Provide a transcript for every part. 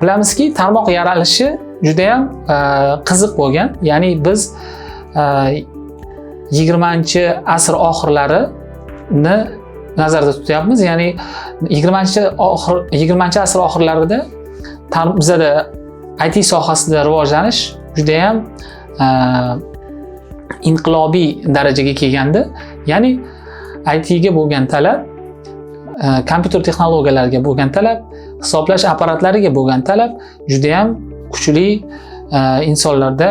Bilamizki, tarmoq yaralishi judayam qiziq bo'lgan. Ya'ni biz 20-asr oxirlarini nazarda tutyapmiz. Ya'ni 20-asr oxirlarida bizada IT sohasida rivojlanish judayam inqilobiy darajaga kelgandi. Ya'ni IT ga bo'lgan talab, kompyuter texnologiyalariga bo'lgan talab, hisoblash apparatlariga bo'lgan talab judayam kuchli, insonlarda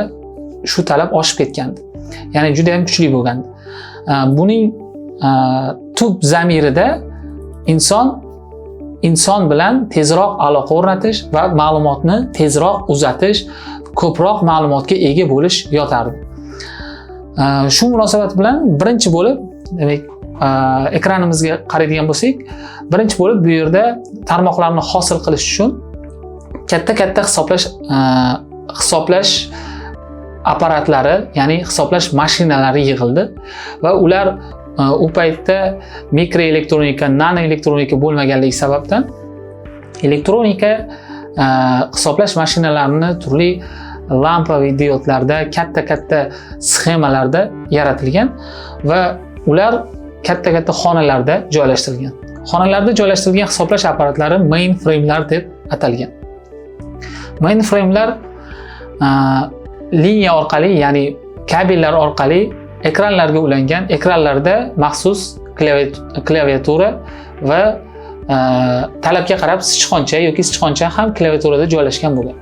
shu talab oshib ketgandi. Ya'ni judayam kuchli bo'lgandi. Buning tub zamirida inson inson bilan tezroq aloqa o'rnatish va ma'lumotni tezroq uzatish, ko'proq ma'lumotga ega bo'lish yotardi. Shu munosabat bilan birinchi bo'lib, demak, ekranimizga qaraydigan bo'lsak, birinchi bo'lib bu yerda tarmoqlarni hosil qilish uchun katta-katta hisoblash apparatlari, ya'ni hisoblash mashinalari yig'ildi va ular u paytda mikroelektronika, nanoelektronika bo'lmaganligi sababdan elektronika hisoblash mashinalarini turli lampoviy diodlarda, katta-katta sxemalarda yaratilgan va ular katta-katta xonalarda joylashtirilgan. Xonalarda joylashtirilgan hisoblash apparatlari mainframelar deb atalgan. Mainframelar liniya orqali, ya'ni kabellar orqali ekranlarga ulangan. Ekranlarda maxsus klaviatura va talabga qarab sichqoncha yoki sichqoncha ham klaviaturada joylashgan bo'lgan.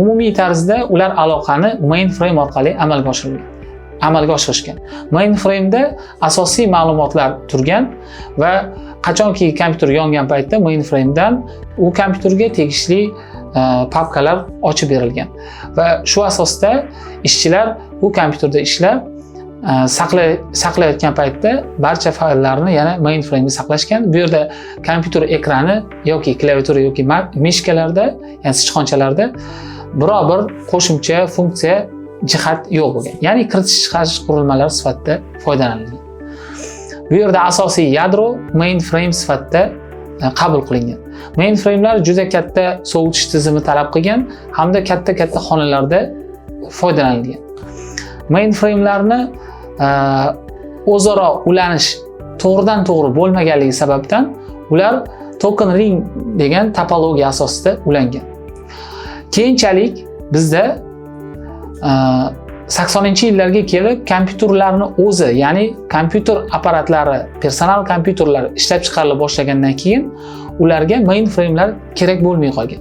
Umumiy tarzda ular aloqani mainframe orqali amalga oshirilgan. Amalga oshirishgan. Mainframe'da asosiy ma'lumotlar turgan va qachonki kompyuter yongan paytda mainframe'dan u kompyuterga tegishli papkalar ochib berilgan va shu asosda ishchilar bu kompyuterda ishlab, saqlayotgan paytda barcha fayllarni yana mainframe'ga saqlashgan. Bu yerda kompyuter ekrani yoki klaviatura yoki мышка larda, ya'ni sichqonchalarda biror bir qo'shimcha funksiya jihat yo'q bo'lgan. Ya'ni kiritish chiqarish qurilmalari sifatida foydalanilgan. Bu yerda asosiy yadro mainframe sifatida qabul qilingan. Mainframelar juda katta sovutish tizimi talab qilgan hamda katta-katta xonalarda foydalanilgan. Mainframelarni o'zaro ulanish to'g'ridan to'g'ri bo'lmaganligi sababdan ular token ring degan topologiya asosida ulangan. Keyinchalik bizda 80-yillarga kelib kompyuterlarni o'zi, ya'ni kompyuter apparatlari, personal kompyuterlar ishlab chiqarila boshlagandan keyin ularga mainframelar kerak bo'lmay qolgan.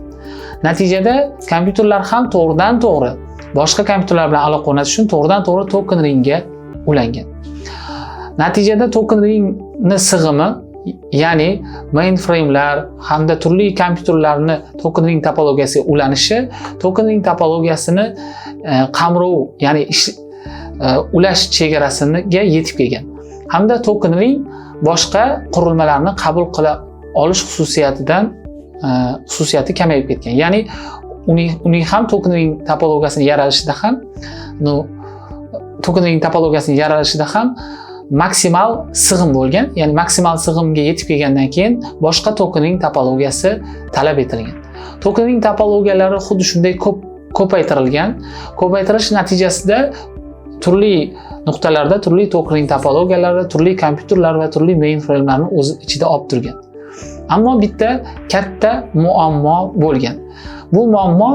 Natijada kompyuterlar ham to'g'ridan to'g'ri boshqa kompyuterlar bilan aloqa o'rnatish uchun to'g'ridan to'g'ri token ringga ulangan. Natijada token ringni sig'imi, ya'ni mainframelar hamda turli kompyuterlarni token ring topologiyasiga ulanishi token ring topologiyasini qamrov, ya'ni ulash chegarasiga yetib kelgan hamda token ring boshqa qurilmalarni qabul qila olish xususiyati kamayib ketgan. Ya'ni uning ham token ring topologiyasini yaralishida ham, ну, token ring topologiyasini yaralishida ham maksimal sig'im bo'lgan, ya'ni maksimal sig'imga yetib kelgandan keyin boshqa token ring topologiyasi talab etilgan. Token ring topologiyalari xuddi shunday ko'p ko'paytirilgan. Ko'paytirish natijasida turli nuqtalarda turli token ring topologiyalari, turli kompyuterlar va turli mainframelarni o'z ichida olib turgan. Ammo bitta katta muammo bo'lgan. Bu muammo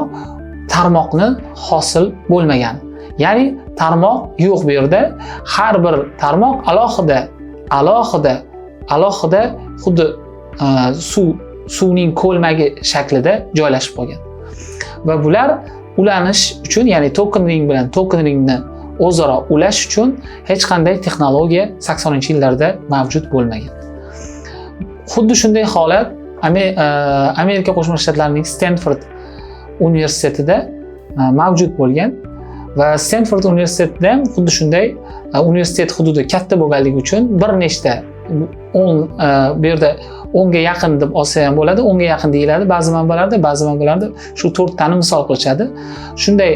tarmoqni hosil bo'lmagan. Ya'ni tarmoq yo'q bu yerda. Har bir tarmoq alohida, alohida, alohida, xuddi suvning ko'lmagi shaklida joylashib qolgan. Va bular ulanish uchun, ya'ni token ring bilan token ringni o'zaro ulash uchun hech qanday texnologiya 80-yillarda mavjud bo'lmagan. Xuddi shunday holat Amerika Qo'shma Shtatlarining Stanford universitetida mavjud bo'lgan va Stanford universitetida ham xuddi shunday, universitet hududi katta bo'lganligi uchun bir nechta 10, bu yerda 10 ga yaqin deb olsa ham bo'ladi, 10 ga yaqin deyiladi ba'zi manbalarda, ba'zi manbalarda shu to'rttani misol qilishadi. Shunday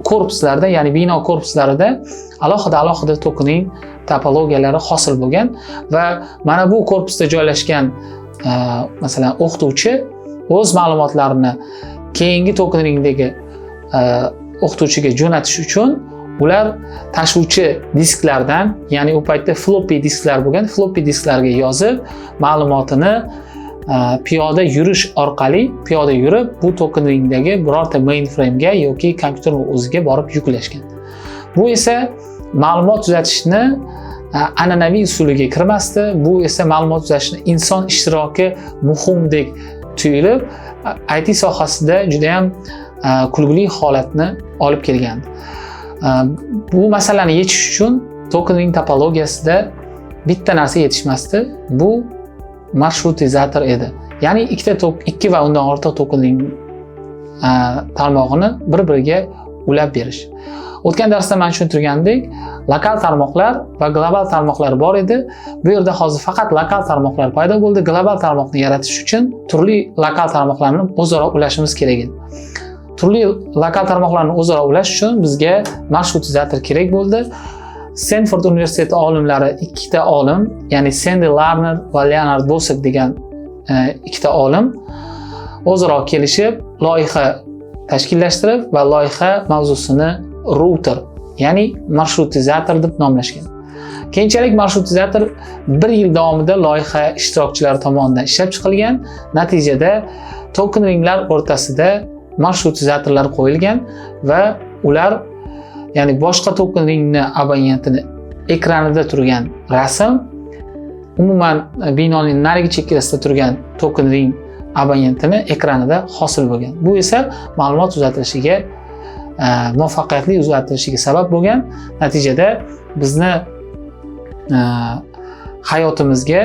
korpuslarda, ya'ni bino korpuslarida alohida alohida token ring topologiyalari hosil bo'lgan va mana bu korpusda joylashgan, masalan, o'qituvchi O'z ma'lumotlarini keyingi token ringdagi o'qituvchiga jo'natish uchun ular tashuvchi disklardan, ya'ni u paytda floppy disklar bo'lgan, floppy disklarga yozib, ma'lumotini piyoda yurish orqali, piyoda yurib, bu token ringdagi birorta mainframe'ga yoki kompyuterning o'ziga borib yuklashgan. Bu esa ma'lumot uzatishni an'anaviy usuliga kirmasdi. Bu esa ma'lumot uzatishni inson ishtiroki muhimdek tuyulib, IT sohasida juda ham kulgili holatni olib kelgandi. Bu masalani yechish uchun token ring topologiyasida bitta narsa yetishmasdi. Bu marshrutizator edi. Ya'ni ikkita tok, ikki va undan ortiq token ring tarmog'ini bir-biriga ulab berish. O'tgan darsda man tushuntirgandek, lokal tarmoqlar va global tarmoqlar bor edi. Bu yerda hozir faqat lokal tarmoqlar paydo bo'ldi. Global tarmoqni yaratish uchun turli lokal tarmoqlarni o'zaro ulashimiz kerak edi. Turli lokal tarmoqlarni o'zaro ulash uchun bizga marshrutizator kerak bo'ldi. Stanford universiteti olimlari, ikkita olim, ya'ni Sandy Lerner va Leonard Bosack degan ikkita olim o'zaro kelishib, loyiha tashkillashtirib va loyiha mavzusini router, ya'ni marshrutizator deb nomlashgan. Keyinchalik marshrutizator bir yil davomida loyiha ishtirokchilari tomonidan ishlab chiqilgan. Natijada token ringlar o'rtasida marshrutizatorlar qo'yilgan va ular, ya'ni boshqa token ringni abonentini ekranida turgan rasm umuman binoning narigi chekkasida turgan token ring abonentini ekranida hosil bo'lgan. Bu esa ma'lumot uzatilishiga muvaffaqiyatli uzatilishiga sabab bo'lgan. Natijada bizni hayotimizga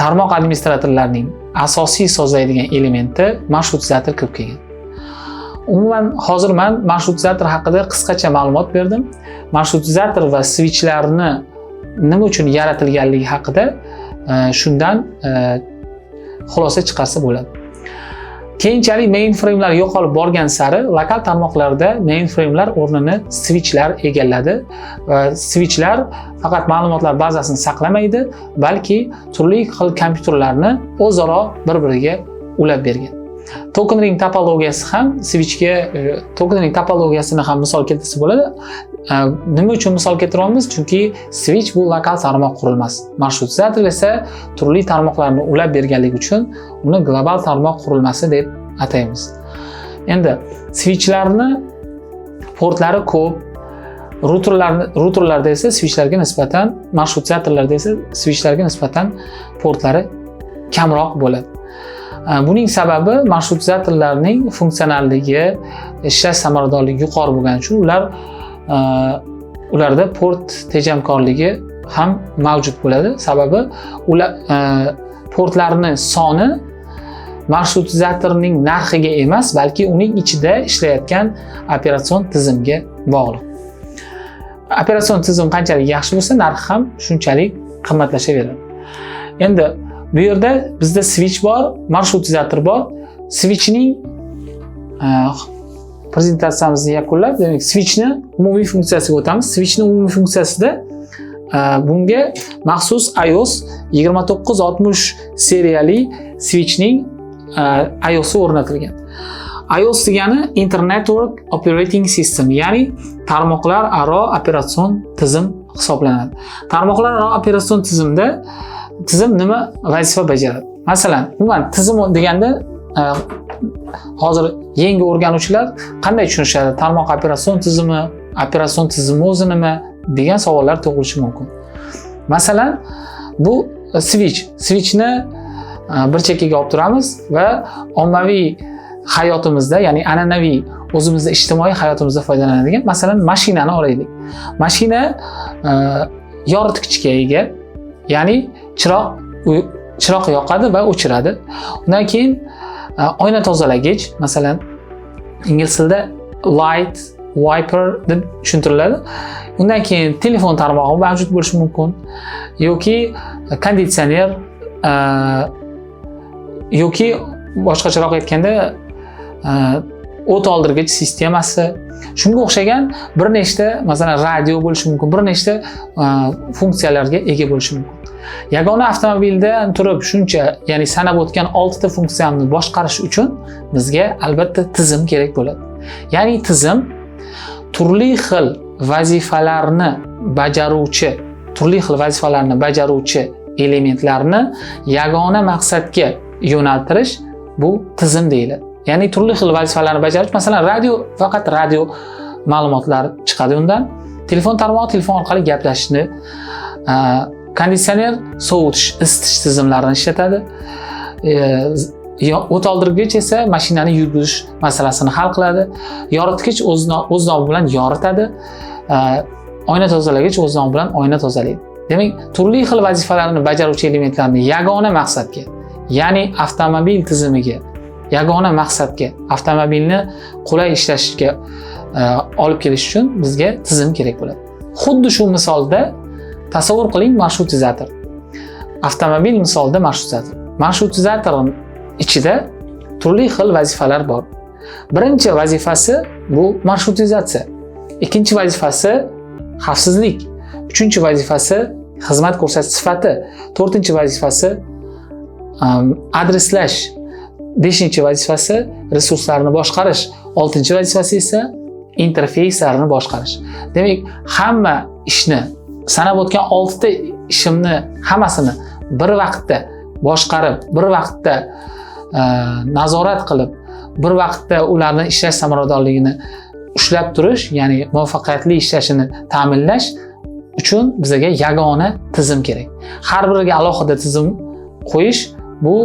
tarmoq administratorlarining asosiy sozlaydigan elementi marshrutizator kirib kelgan. Umuman, hozir man marshrutizator haqida qisqacha ma'lumot berdim. Marshrutizator va switchlarni nima uchun yaratilganligi haqida shundan xulosa chiqarsa bo'ladi. Keyinchalik mainframelar yo'qolib borgan sari lokal tarmoqlarda mainframelar o'rnini switchlar egalladi va switchlar faqat ma'lumotlar bazasini saqlamaydi, balki turli xil kompyuterlarni o'zaro bir-biriga ulab bergan. Token ring topologiyasi ham switchga token ring topologiyasini ham misol keltirsa bo'ladi. Nima uchun misol keltiryapmiz? Chunki switch bu lokal tarmoq qurilmasi. Marshrutizator esa turli tarmoqlarni ulab berganligi uchun uni global tarmoq qurilmasi deb ataymiz. Endi switchlarni portlari ko'p, routerlarda esa switchlarga nisbatan, marshrutizatorlarda esa switchlarga nisbatan portlari kamroq bo'ladi. Buning sababi marshrutizatorlarning funksionalligi, ishlash samaradorligi yuqori bo'lgani uchun ularda port tejamkorligi ham mavjud bo'ladi. Sababi ular portlarni soni marshrutizatorning narxiga emas, balki uning ichida ishlayotgan operatsion tizimga bog'liq. Operatsion tizim qanchalik yaxshi bo'lsa, narxi ham shunchalik qimmatlashaveradi. Endi bu yerda bizda switch bor, marshrutizator bor. Switchning prezentatsiyamizni yakunlab, demak, switchni umumiy funksiyasiga o'tamiz. Switchni umumiy funksiyasida bunga maxsus IOS 2960 seriyali switchning IOSi o'rnatilgan. IOS degani Internetwork Operating System, ya'ni tarmoqlar aro operatsion tizim hisoblanadi. Tarmoqlar aro operatsion tizim nima vazifa bajaradi? Masalan, umuman tizim deganda hozir yangi o'rganuvchilar qanday tushunishadi? Tarmoq operatsion tizimi, operatsion tizimi o'zi nima degan savollar tug'ilishi mumkin. Masalan, bu switch. Switchni bir chekkaga olib turamiz va ommaviy hayotimizda, ya'ni an'anaviy o'zimizda ijtimoiy hayotimizda foydalanadigan, masalan, mashinani olaylik. Mashina yoritgichga ega, ya'ni chiroq yoqadi va o'chiradi. Undan keyin oyna tozalagich, masalan, ingliz tilida light wiper deb tushuntiriladi. Undan keyin telefon tarmog'i mavjud bo'lishi mumkin yoki konditsioner yoki boshqacharoq aytganda o't oldirgich sistemasi, shunga o'xshagan bir nechta, masalan, radio bo'lishi mumkin, bir nechta funksiyalarga ega bo'lishi mumkin. Yagona avtomobildan turib shuncha, ya'ni sanab o'tgan 6 ta funksiyani boshqarish uchun bizga albatta tizim kerak bo'ladi. Ya'ni tizim turli xil vazifalarni bajaruvchi, turli xil vazifalarni bajaruvchi elementlarni yagona maqsadga yo'naltirish, bu tizim deyiladi. Ya'ni turli xil vazifalarni bajarish, masalan, radio faqat radio ma'lumotlar chiqadi undan. Telefon tarmog'i telefon orqali gaplashishni, konditsioner sovutish, isitish tizimlarini ishlatadi. O't oldirgich esa mashinani yurgizish masalasini hal qiladi. Yoritgich o'z nomi bilan yoritadi. Oyna tozalagich o'z nomi bilan oyna tozalaydi. Demak, turli xil vazifalarni bajaruvchi elementlarni yagona maqsadga, ya'ni avtomobil tizimiga, yagona maqsadga, avtomobilni qulay ishlashiga olib kelish uchun bizga tizim kerak bo'ladi. Xuddi shu misolda tasavvur qiling, marshrutizator. Avtomobil misolida marshrutizator. Marshrutizator ichida turli xil vazifalar bor. Birinchi vazifasi bu marshrutizatsiya. Ikkinchi vazifasi xavfsizlik. Uchinchi vazifasi xizmat ko'rsatish sifati. To'rtinchi vazifasi adreslash. Beshinchi vazifasi resurslarni boshqarish. Oltinchi vazifasi esa interfeyslarni boshqarish. Demak, hamma ishni, sanab o'tgan oltita ishimni hammasini bir vaqtda boshqarib, bir vaqtda nazorat qilib, bir vaqtda ularni ishlash samaradorligini ushlab turish, ya'ni muvaffaqiyatli ishlashini ta'minlash uchun bizga yagona tizim kerak. Har biriga alohida tizim qo'yish bu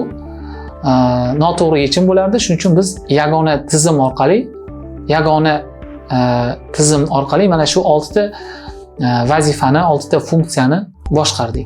noto'g'ri yechim bo'lardi. Shuning uchun biz yagona tizim orqali mana shu oltita vazifani, oltita funksiyani boshqardik.